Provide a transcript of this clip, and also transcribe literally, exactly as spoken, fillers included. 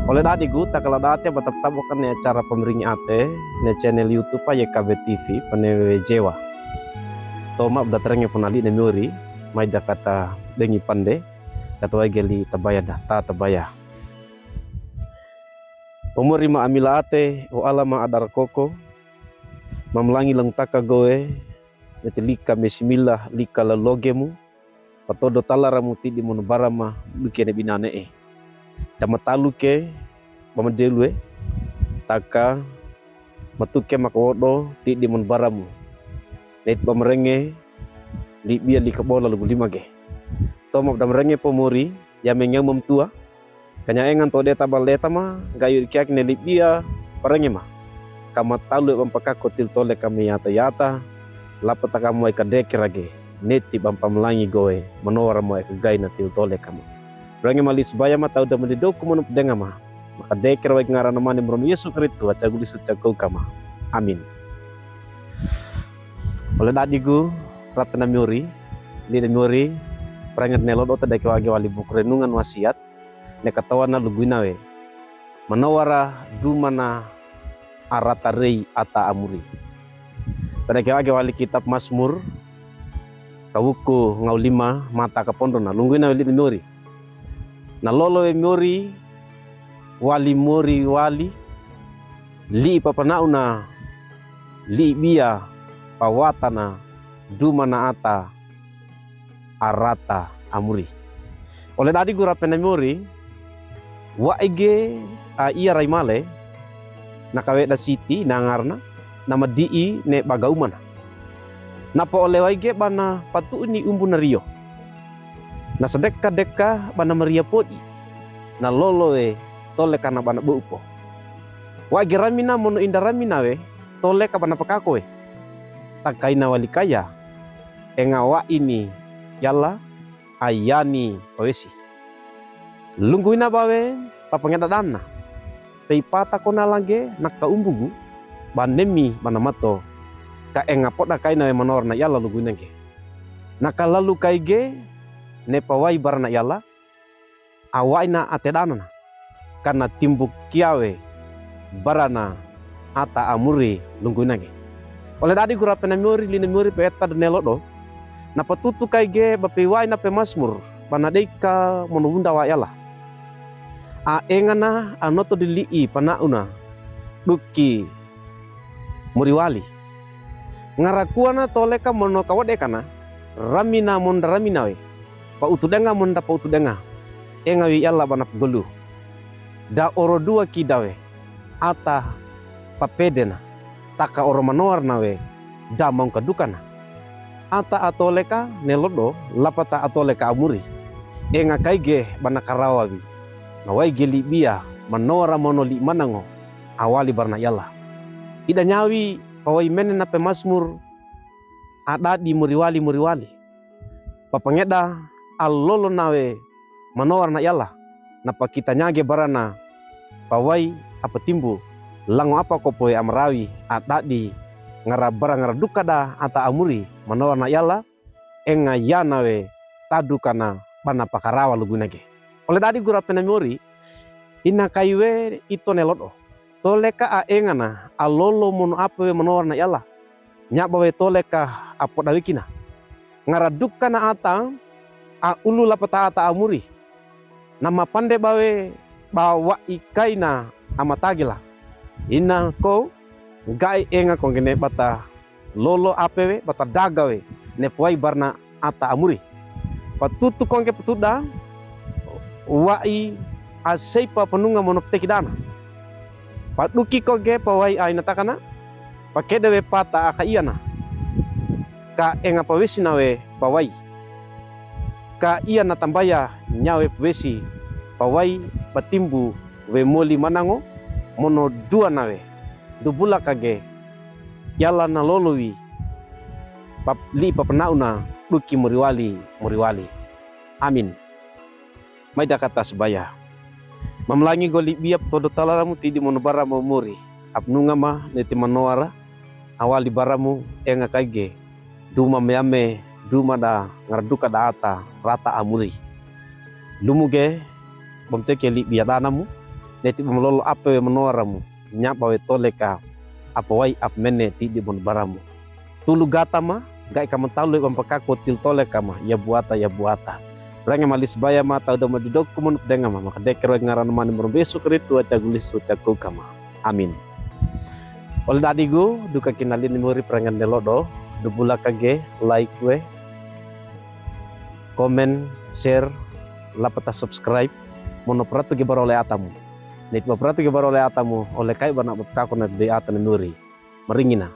Ole dadigu, takaladatia ba taptaboka ne acara pamiringi ate ne channel YouTube a Y K B T V pane we Jewa. Toma bda terenge pona li ne miori, mai da kata dengi pande, kata waige li tabaya da, ta tabaya. Pomori ma amila ate, o ala ma adara koko, mamilangi langtaka gowe, ne ti lika mesimila, lika lalogemu, patodo talaramu tidi mono barama, luke ne binane e. Da mataluke, ba madelue, taka, matuke makawodo, tidi mono baramu. Ne ti ba marenge, libia lika bola lugu limage. Toma bda marenge pomori, ya mengew mamtua, Kanya engan to deta bal deta ma, gayu kiak ne libia parenge ma. Kama talu e bang pakako til tole kama yata yata, lapa takama ika deke rage, neti bang pamlangi gowe, manowara ma ika gaina til tole kama. Renge ma lis baya ma tau da mali doku mono pedenga ma. Maka deke rawa ika ngarana mane mromi Yesu Kristu, acagu lisu cakau kama. Amin. Ole dadigu, rape na miori, li na miori, parengat ne lodo tadake wage wali buku renungan wasiat, ne katawana luguina we. Manowara dumana arata rei ata amuri. Tadake wage wali kitab Masmur, kawuku ngau lima mata kapondona, luguina we li na miori. Na lolo we miori, wali mori wali, li papanauna, li bia, pawatana, dumana ata, arata amuri. Ole dadigu rape na miori, wa ige a ia rai male, na kaweda siti, na ngarana, na madii ne baga umana. Na pa ole waige bana patuuni umbu na rio. Na sadeka deka bana maria podi. Na lolo we tole kana bana boupo. Wa ige ramina mono inda ramina we, tole ka bana pakako we. Takaina wali kaya. Enga wa ini yala ayani pawesi. Lunguina bawe papangeda dana. Pei pata kona lange na kaumbugu, ba nemi bana mato, ka enga poda kaina we manowara na yala luguina ge. Na kalalu kaige, ne pawai barana yala, awaina ate dana na. Kana timbu kia we, barana ata amuri lunguina ge. Ole dadigu rape na miori, li na miori pe eta da ne lodo, Na patutu kaige ba pei waina pe Masmur, bana deika mono wunda wa yala. A engana anoto dilii panauna, duki muriwali. Ngarakuana tole ka mono kawade kana, ramina monda ramina we. Pa utudenga monda pa utudenga. Enga we yala bana pagolu. Da oro dua kida we. Ata papedena. Taka oro manowara na we, da mangka dukana. Ata atoleka ne lodo, lapata atoleka amuri. Enga kaige bana karawawi. Na waige libia, manowara mono li manango, awali barana yala. Ida nyawi, pawai mene na pe Masmur, adadi muriwali muriwali. Papangeda alolo na we manowara na yala, na pakita nyage barana, pawai apatimbu, lango apa kopoe amarawi, adadi, ngara bara ngara duka da ata amuri, manowara na yala, enga yana we, tadu kana, bana pakarawa luguina ge. Ole dadigu rape na miori, ina kaiwe ito ne lodo. Toleka a engana, alolo mono ape we manowara na yala. Nyaba we toleka apoda wekina. Ngara dukana ata, a ulu lapata ata amuri. Na mapande bawe bawa ikaina amatagela. Ina ko, gai enga kongene bata lolo ape we, bata daga we, ne pawai barana ata amuri. Patutu kongge patuda, wai aseipa panunga mono peteki dana. Paduki kongge pawai aina takana, pakede we pata aka iana. Ka enga pawesi na we pawai. Ka iana tambaya nyawe pawesi, pawai patimbu we moli manango, mono dua na we. Dubula kage, yala na lolowi, pap-, li papanauna, duki muriwali, muriwali. Amin. Mai dakata subaya. Mamlangi go libia patodo talaramu tidi mono bara mamuri. Apnunga ma neti manowara, awali baramu enga kaige. Duma meame, duma da ngara duka da ata, rata amuri. Lumuge, bamteke libia danamu. Neti ba malolo ape we manoa ramu, nyaba we tole ka, ape wai ape mene ti di bon baramu. Tulu gata ma, gai ka matalu we ba mapakako til tole ka ma, ya buata, ya buata. Renge ma lis baya ma, tau da ma didok kumon pedengama, maka deker we ngaran mani merombe Yesu Kristu, aca gulisu, aca kuka ma. Amin. Ole dadigu, du ka kinalin ni muri perengan ne lodo, du bula kage, like we, comment, share, lapata subscribe, mono peratu ge baro ole atamu. Neti ba peratu ge baro ole atamu, ole kai bana ba pekako na de ata ne muri. Maringina.